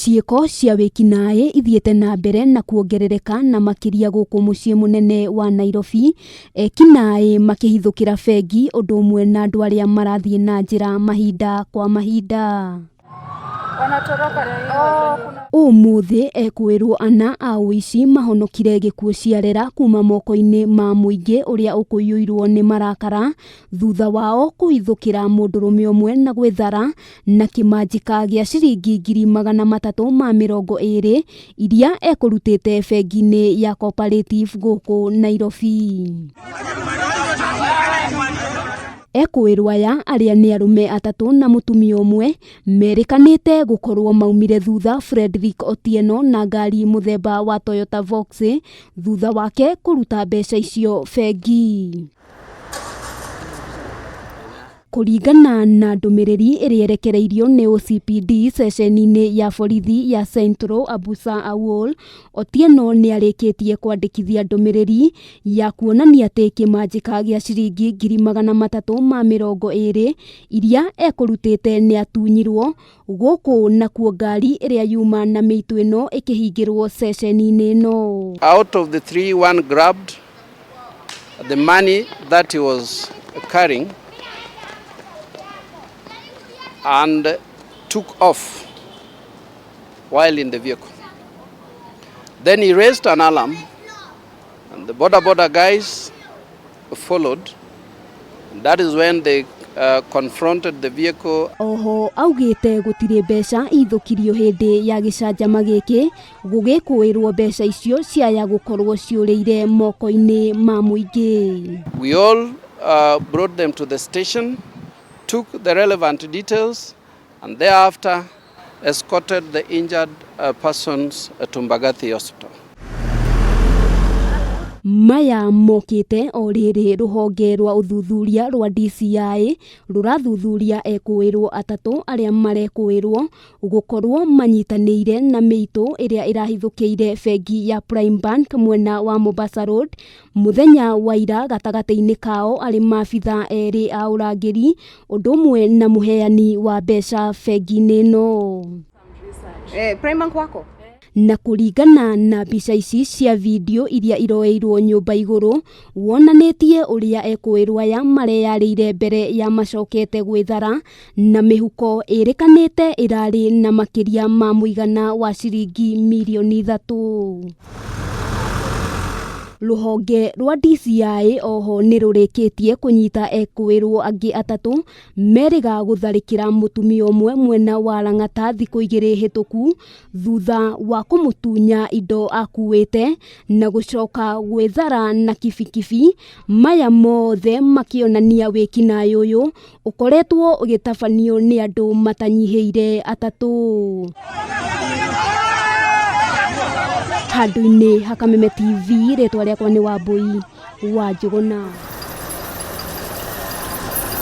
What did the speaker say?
Ciĩko cia wĩkinaĩ ithiĩte na mbere na kuongerereka na makĩria gũkũ mũciĩ mũnene wa Nairobi, ekinaĩ makĩhithũkĩra bengi ũndũ ũmwe na andũ arĩa marathiĩ na njĩra mahinda kwa mahinda. Ũmũthĩ ekũĩrwo ana a ũici mahonokire gĩkuũ ciarera kuma moko-inĩ ma mũingĩ ũrĩa ũkũiyũirwo nĩ marakara thutha wao kũhithũkĩra mũndũrũme ũmwe na gwĩthara na kĩmanjĩka gĩa ciringi 320,000 iria ekũrutĩte bengi-inĩ ya Cooperative gũkũ Nairobi. Ekũĩrwo aya arĩa nĩ arũme atatũ na mũtumia ũmwe merĩkanĩte gũkorwo maumire thutha Fredrick Otieno na ngari mũthemba wa Toyota Vox thutha wake kũruta mbeca icio bengi. Kũringana na ndũmĩrĩri ĩrĩa ĩrekereirio nĩ OCPD ceceni-inĩ ya borithi ya Central Abusa Awol, Otieno nĩ arĩkĩtie kwandĩkithia ndũmĩrĩri ya kuonania atĩ kĩmanjĩka gĩa ciringi 320,000 iria ekũrutĩte nĩ atunyirwo gũkũ nakuo ngari ĩrĩa yuma na mĩitũ ĩno ĩkĩhingĩrwo ceceni-inĩ ĩno. Out of the three, one grabbed the money that he was carrying and took off while in the vehicle. Then he raised an alarm and the border border guys followed. And that is when they confronted the vehicle. Oho augĩte gũtirĩ mbeca ithũkirio hĩndĩ ya gĩcanjama gĩkĩ gũgĩkũĩrwo mbeca icio ciaya gũkorwo ciũrĩire moko-inĩ ma mũingĩ. We all brought them to the station, took the relevant details, and thereafter escorted the injured persons to Mbagathi Hospital. Maya mokĩte o rĩrĩ rũhonge rwa ũthuthuria rwa DCI rũrathuthuria ekũĩrwo atatũ arĩa marekũĩrwo gũkorwo manyitanĩire na mĩitũ ĩrĩa ĩrahithũkĩire bengi ya Prime Bank mwena wa Mombasa Road mũthenya wa ira gatagatĩ-inĩ kao arĩ maabitha erĩ a ũrangĩri ũndũ ũmwe na mũheani wa mbeca bengi-inĩ ĩno. Prime Bank wako? Na kũringana na mbica ici cia video iria iroeirwo nyũmba igũrũ wonanĩtie ũrĩa ekũĩrwo aya mareyarĩire mbere ya macokete gwĩthara na mĩhuko ĩrĩkanĩte ĩrarĩ na makĩria ma mũigana wa ciringi mirioni 3. Rũhonge rwa DCI oho nĩ rũrĩkĩtie kũnyita ekũĩrwo angĩ atatũ merĩga gũtharĩkĩra mũtumia ũmwe mwena wa Lang'ata thikũ 2 hĩtũku thutha wa kũmũtunya indo akuĩte na gũcoka gwĩthara na kibikibi. Maya mothe makĩonania wĩkinaĩ ũyũ ũkoretwo ũgĩtabanio nĩ andũ matanyihĩire atatũ. Handũ-inĩ ha Kameme TV, rĩtwa rĩakwa nĩ Wambui wa Njũgũna.